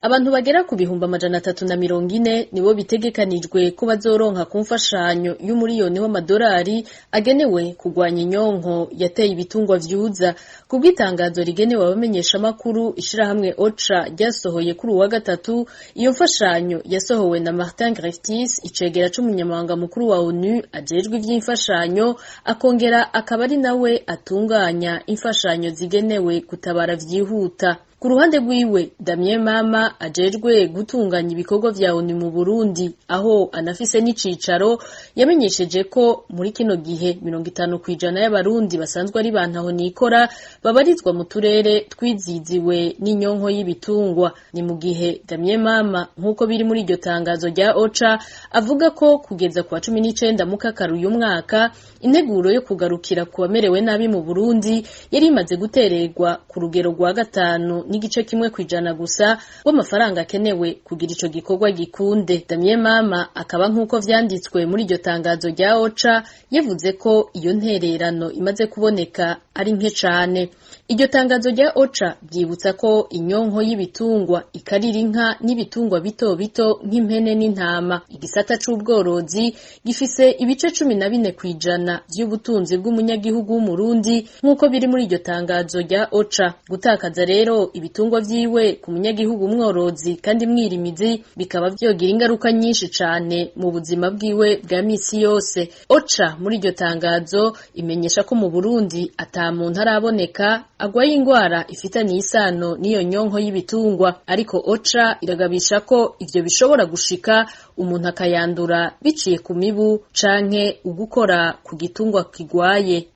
Abantu bagera ku 340,000 nibo bitegekanijwe ko bazoronka ku mfashanyo y'umuriyoni w'amadorari agenewe kugwanya inyonko yateye ibitungwa vyuza. Kubw'itangazo rigenewe abamenyeshamakuru ishirahamwe OCHA ryasohoye kuri uwa gatatu, iyo mfashanyo yasohowe na Martin Griffiths, icegera c'umunyamabanga mukuru wa ONU ajejwe ivy'imfashanyo, akongera akaba ari nawe atunganya imfashanyo zigenewe gutabara vyihuta. Ku ruhande rwiwe, Damien Mama ajejwe gutunganya ibikorwa vya ONU mu Burundi, aho anafise n'icicaro, yamenyesheje ko muri kino gihe 50% y'Abarundi basanzwe ari ba ntahonikora babarizwa mu turere twiziziwe n'inyonko y'ibitungwa. Ni mu gihe Damien Mama, nk'uko biri muri iryo tangazo rya OCHA, avuga ko kugeza kuwa 19 Mukakaru uyu mwaka, integuro yo kugarukira ku bamerewe nabi mu Burundi yari imaze gutererwa ku rugero rwa 5.1% gusa w'amafaranga akenewe kugira ico gikorwa gikunde. Damien Mama akaba, nk'uko vyanditswe muri iryo tangazo rya OCHA, yavuze ko iyo ntererano imaze kuboneka ari nke cane. Iryo tangazo rya OCHA ryibutsa ko inyonko y'ibitungwa ikarira inka n'ibitungwa bito bito nk'impene n'intama. Igisata c'ubworozi gifise ibice 14% vy'ubutunzi bw'umunyagihugu w'Umurundi, nk'uko biri muri iryo tangazo rya OCHA. Gutakaza rero ibitungwa vyiwe ku munyagihugu mworozi kandi mwirimizi bikaba vyogira ingaruka nyinshi cane mu buzima bwiwe bwa misi yose. OCHA muri iryo tangazo imenyesha ko mu Burundi ata muntu araboneka agwaye ingwara ifitaniye isano n'iyo nyonko y'ibitungwa, ariko OCHA iragabisha ko ivyo bishobora gushika umuntu akayandura biciye ku mibu canke ugukora ku gitungwa kigwaye.